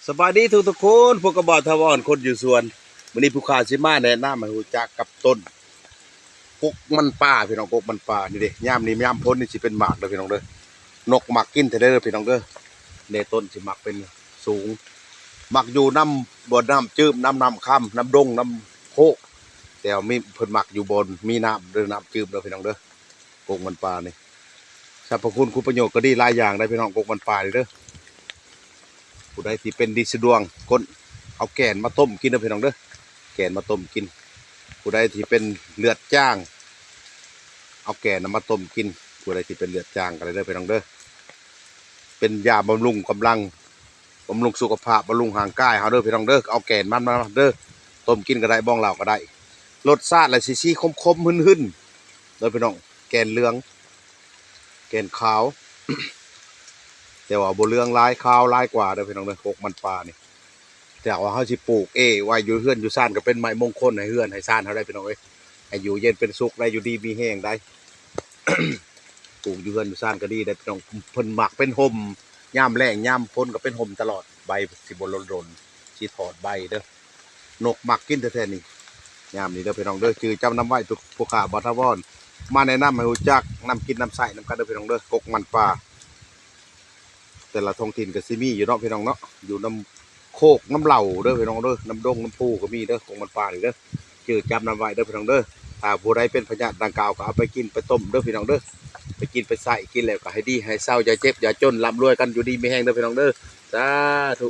ສະບາຍດີທຸກໆຄົນ, ພົບກັບບ່າວຖາວອນ ຄົນຢູ່ສວນ. ມື້ນີ້ຜູ້ຂ້າຊິມາແນະນຳໃຫ້ຮູ້ຈັກກັບຕົ້ນກົກມັນປ່າພີ່ນ້ອງ, ກົກມັນປ່ານີ້ເດ້. ຍາມນີ້ຍາມຝົນນີ້ຊິເປັນໝາກເດີພີ່ນ້ອງເດີ, ນົກມັກກິນແທ້ເດີພີ່ນ້ອງເດີ. ແນະຕົ້ນຊິມັກເປັນສູງ, ມັກຢູ່ນຳບ່ອນນ້ຳຈືມ, ນຳນ້ຳຄຳ, ນຳດົງ, ນຳໂຄກ, ແຕ່ວ່າມີ ເພິ່ນມັກຢູ່ບ່ອນມີນ້ຳເດີ, ນ້ຳຈືມເດີພີ່ນ້ອງເດີ. ກົກມັນປ່ານີ້ ສັບພະຄຸນຄຸນປະໂຫຍດກໍດີຫຼາຍຢ່າງໄດ໋ພີ່ນ້ອງ, ກົກມັນປ່ານີ້ເດີ. ຜູ້ໃດທີ່ເປັນດິນສະດວງກົ້ນ ເອົາແກ່ນມາຕົ້ມກິນເດີພີ່ນ້ອງເດີ, ແກ່ນມາຕົ້ມກິນ. ຜູ້ໃດທີ່ເປັນເລືອດຈາງ ເອົາແກ່ນນຳມາຕົ້ມກິນ, ຜູ້ໃດທີ່ເປັນເລືອດຈາງກໍໄດ້ເດີພີ່ນ້ອງເດີ. ເປັນຢາບຳລຸງກຳລັງ ບຳລຸງສຸຂະພາບ ບຳລຸງຮ່າງກາຍເຮົາເດີພີ່ນ້ອງເດີ. ເອົາແກ່ນມັນມາເດີ, ຕົ້ມກິນກໍໄດ້, ບອງເຫຼົ້າກໍໄດ້. ລົດຊາດລະຊິ ຊິຂົມໆຫຶ່ນໆເດີພີ່ນ້ອງ, ແກ່ນເຫຼືອງ ແກ່ນຂາວ ແຕ່ວ່າບໍ່ເຫຼືອງຫຼາຍ ຂາວຫຼາຍກວ່າເດີພີ່ນ້ອງເດີ. ກົກມັນປ່ານີ້ ຖ້າວ່າເຮົາຊິປູກເອໄວ້ຢູ່ເຮືອນຢູ່ຊານ ກໍເປັນໄມ້ມົງຄົນໃຫ້ເຮືອນໃຫ້ຊານເຮົາໄດ໋ພີ່ນ້ອງເອີຍ, ໃຫ້ຢູ່ເຢັນເປັນສຸກໄດ໋, ຢູ່ດີມີແຮງໄດ໋. ປູກຢູ່ເຮືອນຢູ່ຊານກໍດີໄດ໋ພີ່ນ້ອງ, ເພິ່ນມັກເປັນຮົ່ມ ຍາມແລ້ງຍາມຝົນກໍເປັນຮົ່ມຕະຫຼອດ, ໃບຊິບໍ່ຫຼົ່ນໆ ຊິຖອດໃບເດີ. ນົກມັກກິນແທ້ໆນີ້ ຍາມນີ້ເດີພີ່ນ້ອງເດີ. ຈື່ຈຳນຳໄວ້ ຜູ້ຂ້າບ່າວຖາວອນ ມາແນະນຳໃຫ້ຮູ້ຈັກນຳກິນນຳໃຊ້ນຳກັນເດີພີ່ນ້ອງເດີ. ກົກມັນປ່າ ແຕ່ລະທ້ອງຖິ່ນກໍຊິມີຢູ່ເນາະພີ່ນ້ອງເນາະ, ຢູ່ນຳໂຄກນຳເຫຼົ່າເດີພີ່ນ້ອງເດີ, ນຳດົງນຳພູກໍມີເດີ, ກົກມັນປ່ານີ້ເດີ. ຈື່ຈຳນຳໄວ້ເດີພີ່ນ້ອງເດີ. ຖ້າຜູ້ໃດເປັນພະຍາດດັ່ງກ່າວ ກໍເອົາໄປກິນໄປຕົ້ມເດີພີ່ນ້ອງເດີ, ໄປກິນໄປໃຊ້, ກິນແລ້ວກໍໃຫ້ດີໃຫ້ເຊົາ, ຢ່າເຈັບຢ່າຈົນ, ລ່ຳລວຍກັນ, ຢູ່ດີມີແຮງເດີພີ່ນ້ອງເດີ. ສາທຸ.